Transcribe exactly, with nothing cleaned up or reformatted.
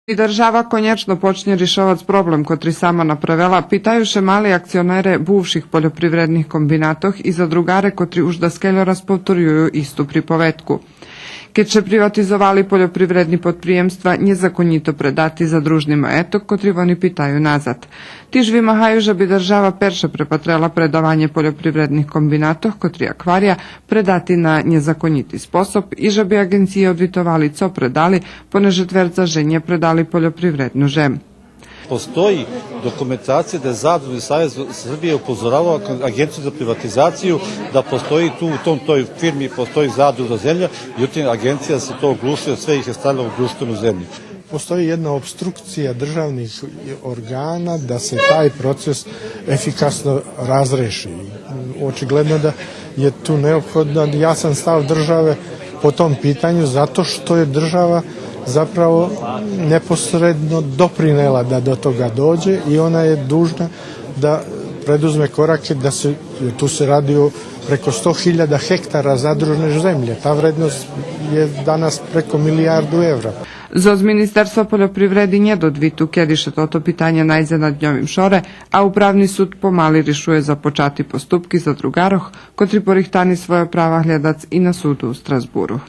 И держава конєчно почнє ришовац проблем котри сама направела, питаю ше мали акционере бувших польопривредних комбинатох и задругаре котри уж даскельо раз повторюю исту приповедку. Кед ше приватизовали польопривредни подприємства, нєзаконїто предати задружни маєток котри вони питаю назад. Тиж вимагаю же би держава перше препатрела предаванє польопривредних комбинатох котри акваря предати на нєзаконїти способ и же би аґенциї одвитовали цо предали, понеже твердза же нє предали польопривредну жем. Postoji dokumentacija da je Zadružni savez Srbije upozoravao Agenciju za privatizaciju da postoji tu u tom, toj firmi postoji zadružna zemlja, međutim, agencija se to oglušila, sve ih je stavila u društvenu zemlju. Postoji jedna opstrukcija državnih organa da se taj proces efikasno razreši. Očigledno da je tu neophodno jasan stav države po tom pitanju, zato što je država zapravo neposredno doprinela da do toga dođe i ona je dužna da preduzme korake da se, jer tu se radi o preko sto hiljada hektara zadružne zemlje. Ta vrednost je danas preko milijardu evra. Зоз Министерства польопривреди нєт одвиту кеди ше тото питанє найдзе на дньовим шоре, а Управни суд помали ришує започати поступки задругарох котри порихтани своє права глєдац и на суду у Страсбуру.